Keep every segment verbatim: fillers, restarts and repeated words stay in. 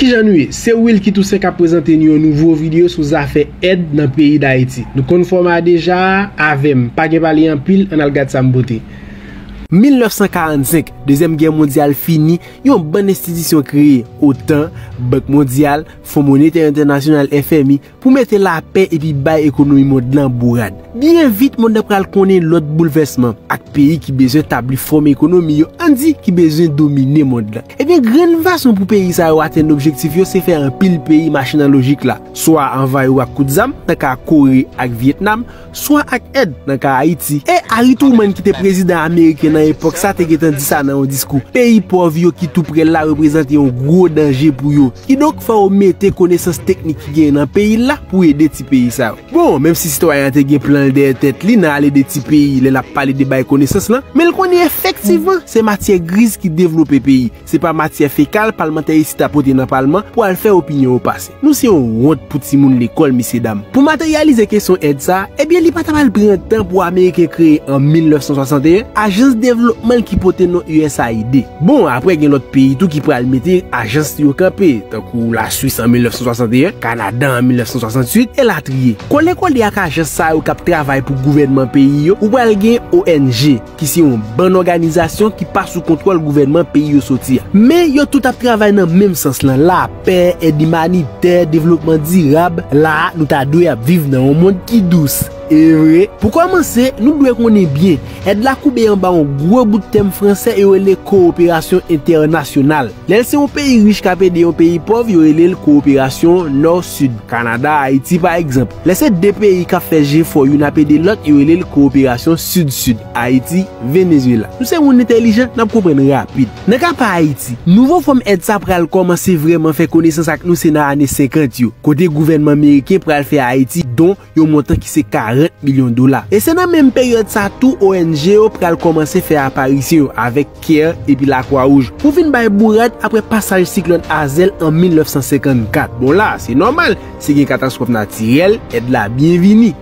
Kijan nou ye? Se Wilky Toussaint k ap prezante nou yon nouvo videyo sou zafè èd nan peyi Dayiti. Nou konn fòma a deja a, avè m, pa gen pale anpil, ann al gad sa m pote. Mil nèf san karannsenk, Dezyèm Gè Mondyal fini, yon bann enstitisyon kreye, otan, Bank Mondyal, Fon Monetè Entènasyonal, F M I, pou mete lapè epi bay ekonomi mond lan bourad. Byen vit, mond lan pral konnen lòt boulvèsman, ak peyi ki bezwen tabli fòm ekonomi yo, ann di ki bezwen domine mond lan. Ebyen, grenn fason pou peyi sa yo atenn objektif yo se fè anpil peyi mache nan lojik la, swa anvayi yo ak kout zam, nan ka Kore ak Vyetnam, swa ak èd, nan ka Ayiti. E Harry Truman ki te prezidan ameriken nan epòk sa te gentan di sa nan yon diskou. Peyi pòv yo ki tou pre l la reprezante yon gwo danje pou yo. Kidonk, fò yo mete konesans teknik ki genyen nan peyi l la pou ede ti peyi sa yo. Bon, menm si sitwayen an te gen plan l dèyè tèt li nan al ede ti peyi lè l ap pale de bay konesans lan, men l konnen efektivman se matyè griz ki devlope peyi. Se pa matyè fekal palmantè isit ap pote nan palman pou al fè opinyon yo pase. Nou se yon wont pou timoun lekòl, mesyedam. Pou materyalize kesyon èd sa a, ebyen, li pa ta pral pran tan pou Ameriken kreye an mil nèf san swasanteyen ajans devlopman l ki pote non U S A I D. Bon, apre gen lòt peyi tou ki pral mete ajans yo kanpe, tankou Laswis an mil nèf san swasanteyen, Kanada an mil nèf san swasantuit, elatriye. Kole kole ak ajans sa yo k ap travay pou gouvènman peyi yo, ou pral gen O N G, ki se yon bann òganizasyon ki pa sou kontwòl gouvènman peyi yo soti a. Men yo tout ap travay nan menm sans lan, lapè, èd imanitè, devlopman dirab. La a, nou ta dwe ap viv nan yon mond ki dous. E vre, pou kòmanse, nou dwe konnen byen, èd la koube anba yon gwo bout tèm fransè yo rele kowoperasyon entènasyonal. Lè l se yon peyi rich k ap ede yon peyi pòv, yo rele l kowoperasyon nò-sid, Kanada, Ayiti, pa egzanp. Lè se de peyi k ap fè jefò, youn ap ede lòt, yo rele l kowoperasyon sid-sid, Ayiti, Venezuela. Nou se moun entèlijan, n ap konprann rapid. Nan ka pa Ayiti, nouvo fòm èd sa pral kòmanse vrèman fè konesans ak nou, se nan ane senkant yo, kote gouvènman meriken pral fè Ayiti don yon montan ki se karant milyon dola. E se nan menm peryòd sa tou, O N G yo pral kòmanse fè aparisyon yo avèk CARE epi Lakwa Wouj pou vin bay bourad apre pasaj siklòn Azèl an mil nèf san senkannkat. Bon, la, se nòmal, si gen katastwòf natirèl, èd la byenvini.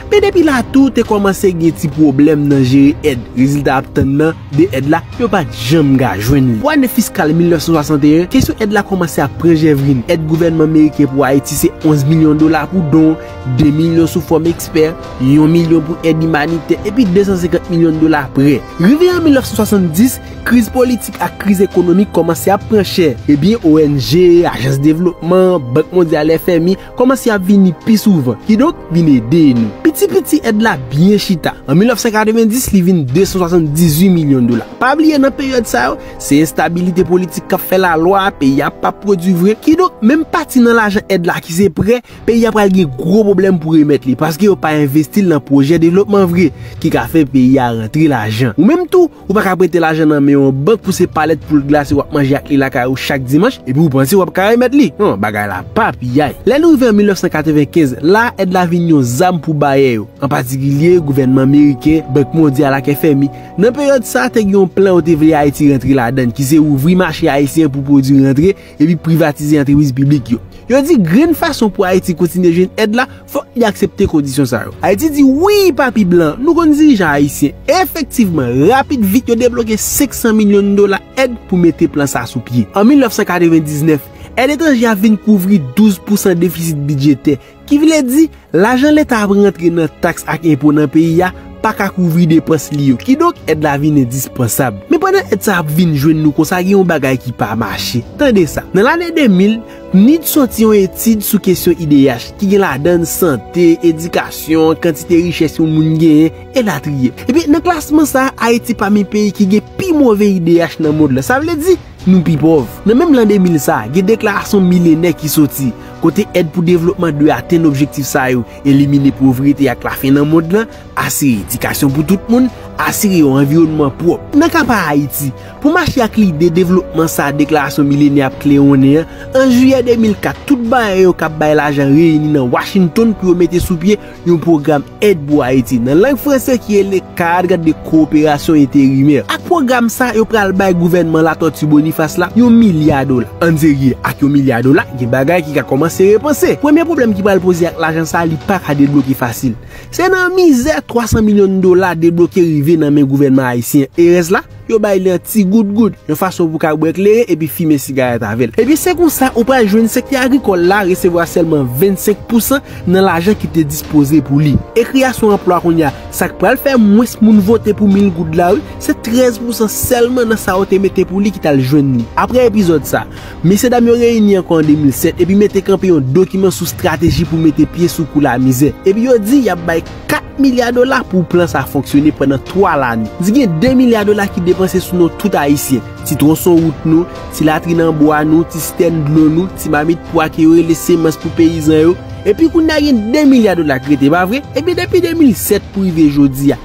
Men depi la tou, te kòmanse gen ti pwoblèm nan jere èd. Rezilta ap tann nan de èd la, yo pa t janm ka jwenn li. Pou ane fiskal mil nèf san swasanteyen, kesyon èd la kòmanse ap pran jèvrin. Èd gouvènman meriken pou Ayiti se onz milyon dola pou don, de milyon sou fòm ekspè, yon milyon pou èd imanitè, epi de san senkant milyon dola prè. Rive an mil nèf san swasanndis, kriz politik ak kriz ekonomik kòmanse ap pran chè. Ebyen, O N G, ajans devlopman, Bank Mondyal, F M I, kòmanse ap vini pi souvan. Kidonk, vin ede nou. Piti piti, èd la byen chita. An mil nèf san katrevenndis, li vin de san swasanndizuit milyon dola. Pa bliye, nan peryòd sa yo, se enstabilite politik k ap fè lalwa, peyi a p ap pwodui vre. Kidonk, menm pati nan lajan èd la ki se prè, peyi a pral gen gwo pwoblèm pou remèt li, paske yo pa envesti l nan pwojè devlopman vre, ki ka fè peyi a rantre lajan. Ou menm tou, ou pa ka prete lajan nan men yon bank pou se palèt poul glase w ap manje ak li lakay ou chak dimanch, epi ou panse w ap ka remèt li. Non, bagay la pa piyay. Lè nou rive an mil nèf san katrevenkenz, la èd la vin yon zam pou bayè yo, an patikilye gouvènman meriken, Bank Mondyal ak F M I. Nan peryòd sa, te gen yon plan yo te vle Ayiti rantre ladan l, ki se ouvri mache ayisyen pou pwodui rantre, epi privatize antrepriz piblik yo. Yo di grenn fason pou Ayiti kontinye jwenn èd la, fòk li aksepte kondisyon sa yo. Ayiti di wi, papi blan, nou konn dirijan ayisyen. Efektivman, rapid vit, yo debloke senk san milyon dola èd pou mete plan sa sou pye. An mil nèf san katrevendiznèf, èd etranje a vin kouvri douz pousan defisit bidjetè, ki vle di, lajan leta ap rantre nan taks ak enpo nan peyi a pa ka kouvri depans li yo. Kidonk, èd la vin endispansab. Men pandan èd sa ap vin jwenn nou konsa, gen yon bagay ki pa mache. Tande sa. Nan lane de mil, PNUD sòti yon etid sou kesyon I D H, ki gen ladan l sante, edikasyon, kantite richès yon moun genyen, elatriye. Ebyen, nan klasman sa a, Ayiti pami peyi ki gen pi move I D H nan mond lan. Sa vle di, nou pi pòv. Nan menm lan de mil sa a, gen deklarasyon milenè ki soti, kote èd pou devlopman dwe atenn objektif sa yo, elimine povrete ak lafen nan mond lan, asire edikasyon pou tout moun, asire yon anviwònman pwòp. Nan ka pa Ayiti, pou mache ak lide devlopman sa a deklarasyon milenè ap klewonnen an, an jiyè de mil kat, tout bayè yo k ap bay lajan reyini nan Washington pou yo mete sou pye yon pwogram èd pou Ayiti, nan lang franse ki rele Cadre de Coopération Intérimaire. Ak pwogram sa, yo pral bay gouvènman Latòti Bonifas la yon milya dola. Ann serye, ak yon milya dola, gen bagay ki ka kòmanse repanse. Premye pwoblèm ki pral poze ak lajan sa, li pa ka debloke fasil. Se nan mizè twa san milyon dola debloke rive nan men gouvènman ayisyen. E rès la? yo bay li an ti gout gout, yon fason pou w ka bwè kleren epi fimen sigarèt avè l. Ebyen, se konsa ou pral jwenn sektè agrikòl la resevwa sèlman vennsenk pousan nan lajan ki te dispoze pou li. E kreyasyon anplwa kounye a, sa k pral fè mwens moun vote pou mil goud la, wi, se trèz pousan sèlman nan sa yo te mete pou li ki t al jwenn li. Apre epizòd sa, mesyedam yo reyini ankò an de mil sèt epi mete kanpe yon dokiman sou estrateji pou mete pye sou kou lamizè. Epi yo di y ap bay kat milya dola pou plan sa fonksyone pandan twa lane. Di gen de milya dola ki depanse sou non tout Ayisyen. Ti twonson wout nou, ti latrin an bwa nou, ti sitèn dlo nou, ti mamit pwa ke yo rele semans pou peyizan yo. Epi kounye a gen de milya dola k rete, pa vre? Ebyen, depi de mil sèt pou rive jodi a,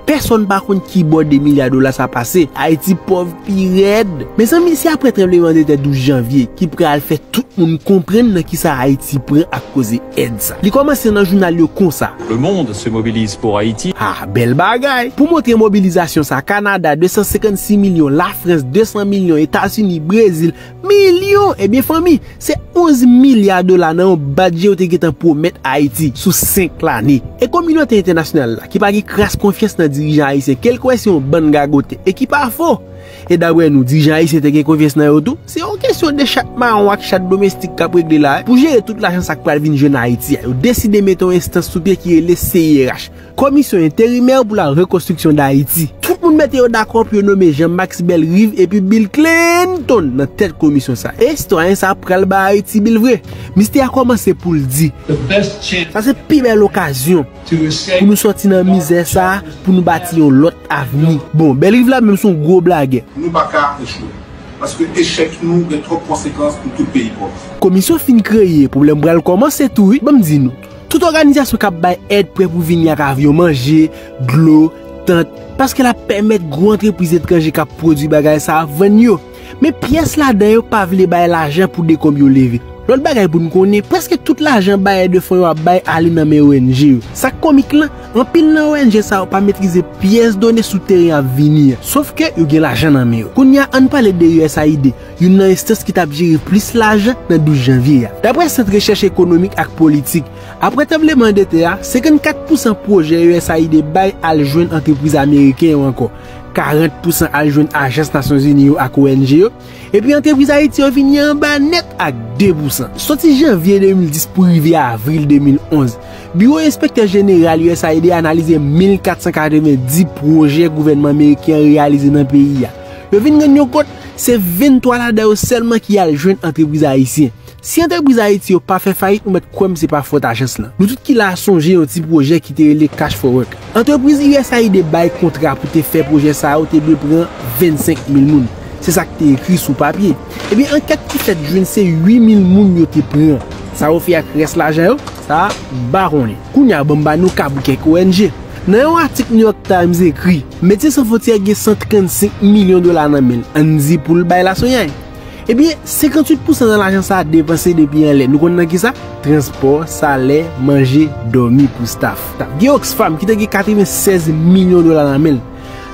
pèsonn pa konn ki bò de milya dola sa pase. Ayiti pòv pi rèd. Mezanmi, se apre tranblemanntè douz janvye ki pral fè tout moun konprann nan kisa Ayiti pran ak koze èd sa. Li kòmanse nan jounal yo konsa. Le monde se mobilise pour Haïti. Ah, bèl bagay! Pou montre mobilizasyon sa, Kanada, de san senkannsis milyon, Lafrans, de san milyon, Etazini, Brezil, milyon! Ebyen, fanmi, se onz milya dola nan yon badje yo te gentan pwomèt Ayiti sou senk lane. E kominote entènasyonal la, ki pa gen kras konfyans nan dirijan ayisyen, ke l kwè se yon bann gagote, e ki pa fo. E daprè nou, dirijan ayisyen te gen konfyans nan yo tou? Se yon kesyon de chat mawon ak chat domestik k ap regle la, wi. Pou jere tout lajan sa k pral vin jwenn Ayiti a, yo deside mete yon enstans sou pye ki rele C I R H, Commission Intérimaire pour la Reconstruction d'Haïti. Tout moun mete yo dakò pou yo nonmen Jean Max Bellerive epi Bill Clinton nan tèt komisyon sa. E sitwayen sa pral bay Ayiti bil vre. Mistè a kòmanse pou l di, sa se pi bèl okazyon pou nou sòti nan mizè sa, pou nou bati yon lòt avni. Bon, Bellerive la menm se yon gwo blagè. Nou pa ka echwe. Paske echèk nou gen twòp konsekans pou tout peyi pòv. Komisyon fin kreye, pwoblèm pral kòmanse tou, wi. Ban m di nou, tout òganizasyon k ap bay èd prè pou vini ak avyon manje, dlo, tant, paske l ap pèmèt gwo antrepriz etranje k ap pwodui bagay sa a vann yo. Men pyès ladan yo pa vle bay lajan pou dekonb yo leve. Lòt bagay pou n konnen, prèske tout lajan bayè de fon yo ap bay ale nan men O N G yo. Sa k komik lan, anpil nan O N G sa yo pa metrize pyès done sou teren ap vini an, sòf ke yo gen lajan nan men yo. Kounye a, ann pale de U S A I D, youn nan enstans ki t ap jere plis lajan nan douz janvye a. Daprè Sant Rechèch Ekonomik ak Politik, apre tranblemanntè a, senkannkat pousan pwojè U S A I D bay al jwenn antrepriz ameriken yo ankò, karant pousan al jwenn ajans Nasyonzini yo ak O N G yo, epi antrepriz Ayiti yo vini anba nèt ak de pousan. Soti janvye de mil dis pou rive avril de mil onz, Biwo Enspektè Jeneral U S A I D analize mil kat san katrevenndis pwojè gouvènman ameriken an reyalize nan peyi a. Yo vin rann yo kont, se venntwa ladan yo sèlman ki al jwenn antrepriz ayisyen. Si antrepriz Ayiti yo pa fè fayit, ou mèt kwè m se pa fòt ajans lan. Nou tout ki la a sonje yon ti pwojè ki te rele Cash for Work. Antrepriz U S A I D bay kontra pou te fè pwojè sa yo te dwe pran vennsenk mil moun. Se sa k te ekri sou papye. Ebyen, ankèt ki fèt jwenn se uit mil moun yo te pran. Sa yo fè ak rès lajan yo, sa m pa konnen. Kounye a, ban m ba nou ka pou kèk O N G. Nan yon atik New York Times ekri, Medsen San Fwontyè gen san trannsenk milyon dola nan men l, ann di pou l bay laswenyay. Ebyen, senkannwit pousan nan lajan sa a depanse depi anlè. Nou konn nan kisa? Transpò, salè, manje, dòmi pou staff. Gen Oxfam ki te gen katrevennsèz milyon dola nan men l.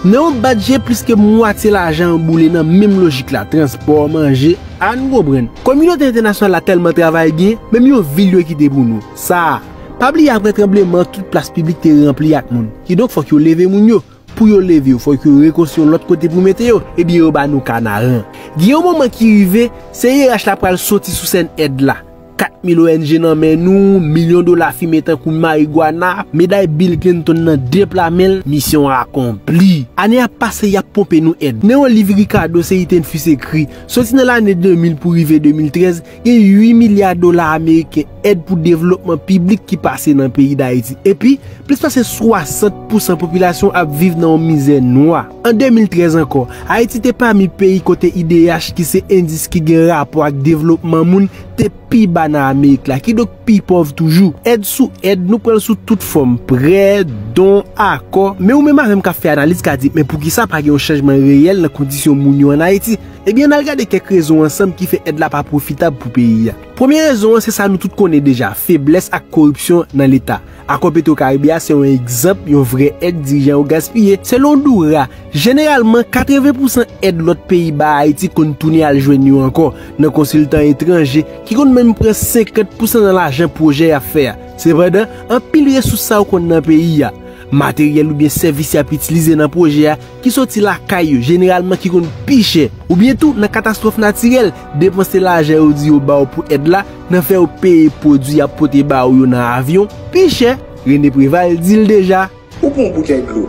Nan yon badje plis ke mwatye lajan an boule nan menm lojik la, transpò, manje, ann konprann. Kominote entènasyonal la tèlman travay byen, menm yon vil yo kite pou nou. Sa a, pa bliye apre tranbleman an, tout plas piblik te ranpli ak moun. Kidonk, fòk yo leve moun yo. Pou yo leve yo, fòk yo rekonstwi yon lòt kote pou mete yo. Ebyen, yo ba nou Kanaran. Gen yon moman ki rive, C I R H la pral soti sou sèn èd la. Kat mil O N G nan men nou, milyon dola fimen tankou marigwana, meday Bill Clinton nan de pla men l, misyon akonpli. Ane ap pase, y ap ponpe nou èd. Nan yon liv Ricardo Seitenfus ekri, soti nan lane de mil pou rive de mil trèz, gen uit milya dola ameriken èd pou devlopman piblik ki pase nan peyi Dayiti. Epi, plis pase swasant pousan popilasyon ap viv nan yon mizè nwa. An de mil trèz ankò, Ayiti te pami peyi kote I D H, ki se endis ki gen rapò ak devlopman moun, te pi ba nan Amerik la, kidonk pi pòv toujou. Èd sou èd, nou pran l sou tout fòm, prè, don, akò. Men ou menm avè m k ap fè analiz ka di, men poukisa pa gen yon chanjman reyèl nan kondisyon moun yo ann Ayiti? Ebyen, ann al gade kèk rezon ansanm ki fè èd la pa pwofitab pou peyi a. Premye rezon an, se sa nou tout konnen deja, feblès ak koripsyon nan Leta. Akò Petro Karibe a se yon egzanp yon vrè èd dirijan yo gaspiye. Selon Doura, jeneralman, katreven pousan èd lòt peyi ba Ayiti konn tounen al jwenn yo ankò nan konsiltan etranje ki konn menm pran senkant pousan nan lajan pwojè y ap fè a. Sepandan, anpil resous sa yo konn nan peyi a. materyèl oubyen sèvis y ap itilize nan pwojè a ki soti lakay yo, jeneralman ki konn pi chè. Oubyen tou, nan katastwòf natirèl, depanse lajan yo di yo ba w pou èd la nan fè yo peye pwodui y ap pote ba w yo nan avyon pi chè. Rene Preval di l deja. Ou pran yon boutèy dlo,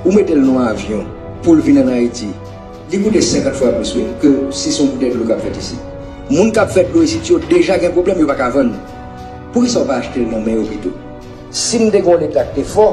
ou mete l nan yon avyon pou l vin ann Ayiti, li koute senkant fwa plis, wi, ke si se yon boutèy dlo k ap fèt isit. Moun k ap fè dlo isit yo deja gen pwoblèm, yo pa ka vann. Poukisa w pa achte l nan men yo pito? Si n te gen yon Leta k te fò,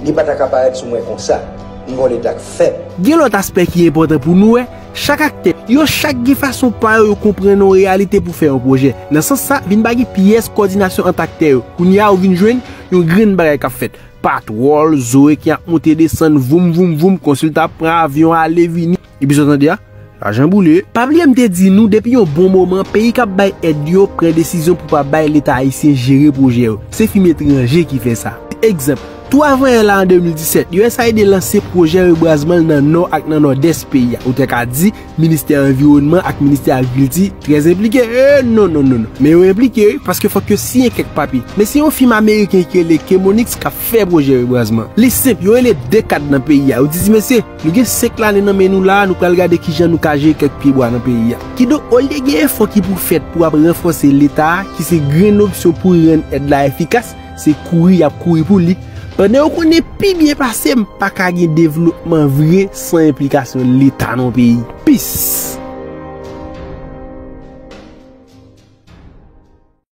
li pa ta ka parèt sou mwen konsa. N gen yon Leta k fèb. Gen lòt aspè ki enpòtan pou nou wè. Chak aktè, yo chak gen fason pa yo yo konprann yon reyalite pou fè yon pwojè. Nan sans sa, vin pa gen pyès kòdinasyon ant aktè yo. Kounye a, ou vin jwenn yon grenn bagay k ap fèt. Patwòl, Zoe ki ap monte desann, voum, voum, voum, konsilta ap pran avyon ale vini. Epi sa w tande a? Lajan boule. Pa bliye m te di nou, depi yon bon moman, peyi k ap bay èd yo pran desizyon pou pa bay Leta ayisyen jere pwojè yo. Se fim etranje ki fè sa. Egzanp, tou avan yè la an de mil disèt, U S A I D lanse pwojè rebwazman l nan nò ak nan nòdès peyi a. Ou te ka di, Ministè Anviwònman ak Ministè Agrikilti trè enplike. E non, non, non, non. Men yo enplike, wi, paske fòk yo siyen kèk papye. Men se yon fim ameriken ki rele Chemonix k ap fè pwojè rebwazman. Li senp, yo rele de kad nan peyi a. Yo di, ti mesye, nou gen senk lane nan men nou la a, nou pral gade kijan nou ka jere kèk pyebwa nan peyi a. Kidonk, olye gen efò ki pou fèt pou ap ranfòse Leta a, ki se grenn opsyon pou rann èd la efikas, se kouri y ap kouri pou li. Pandan yo konnen pi byen pase m, pa ka gen devlopman vre san enplikasyon Leta nan yon peyi. Peace!